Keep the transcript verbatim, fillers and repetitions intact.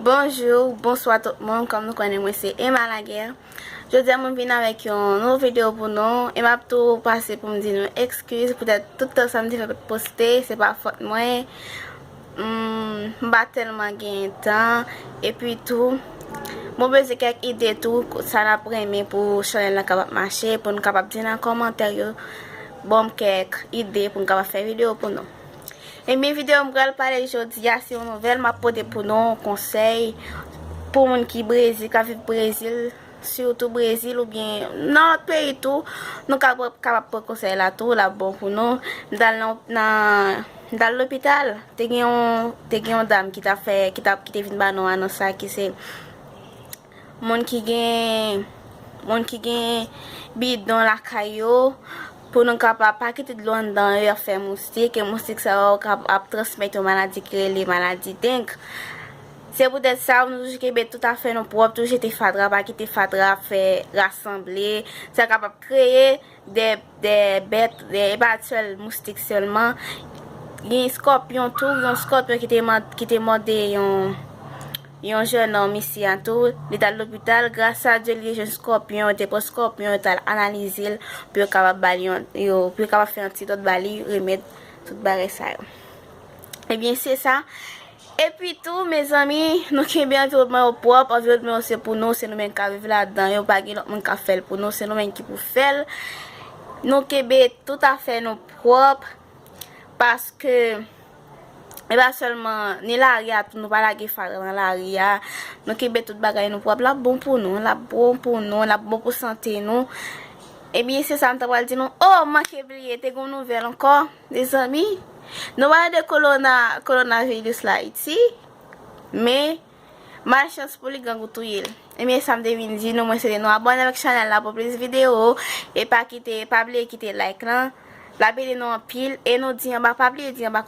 Bonjou, bonswa tout moun, kòm nou konnen mwen se Emma Laguerre. Jodi a mwen vin avèk yon nouvo videyo pou nou, e m ap tou pase pou m di nou ekskiz poutèt tout tan sa m te fè poste, se pa fòt mwen. Hmm, m pa tèlman gen tan, epi tou, mwen bezwen kèk ide tou, sa n ap renmen pou chanèl la kapab mache, pou nou kapab di nan kòmantè yo, ban m kèk ide pou m kapab fè videyo pou nou. Ebyen, videyo m pral pale jodi a, se yon nouvèl m ap pote pou nou, yon konsèy pou moun ki Brezil, k ap viv Brezil, sitou Brezil oubyen nan lòt peyi tou. Nou ka pran, kapab pran konsèy la tou, l ap bon pou nou. M t al nan, nan, m t al lopital, te gen yon, te gen yon dam ki t ap fè, ki t ap, ki te vin ba nou anons sa ki se moun ki gen, moun ki gen bidon lakay yo, pou nou kapab pa kite dlo anndan yo, y ap fè moustik, e moustik sa yo kab ap transmèt yon maladi ki rele maladi deng. Se poutèt sa, nou toujou kenbe tout afè nou pwòp, toujou jete fatra, pa kite fatra fè rasanble, sa kapab kreye de, de bèt, de, e pa sèl moustik sèlman. Gen eskòpyon tou, yon eskòpyon ki te man-, ki te mòde yon, yon jènòm isi a tou. Li t al lopital, gras a Dye, li te jwenn eskòpyon, yo te pran eskòpyon, yo t al analize l, pou yo kapab ba li yon, yo, pou yo kapab fè antidòt ba li, remèd, tout bagay sa yo. Ebyen, se sa. Epi tou, mezanmi, nou kenbe anviwònman yo pwòp, anviwònman yo se pou nou, se nou menm k ap viv ladan yo, pa gen lòt moun k ap fè l pou nou, se nou menm ki pou fè l. Nou kenbe tout afè nou pwòp, paske e pa sèlman, ni lari a tou, nou pa lage fatra nan lari a, nou kenbe tout bagay nou pwòp, l ap bon pou nou, l ap bon pou nou, l ap bon pou sante nou. Ebyen, se sa m ta pral di nou. Oh, m manke bliye, te gen yon nouvèl ankò, mezanmi. Nou pale de kolona, kowonaviris la Ayiti, men malchans pou li, grangou touye l. Ebyen, sa m te vin di nou, mwen swete nou abòne avèk chanèl la pou plis videyo, e pa kite, pa bliye kite like lan, l ap ede nou anpil, e nou di anba, pa bliye di anba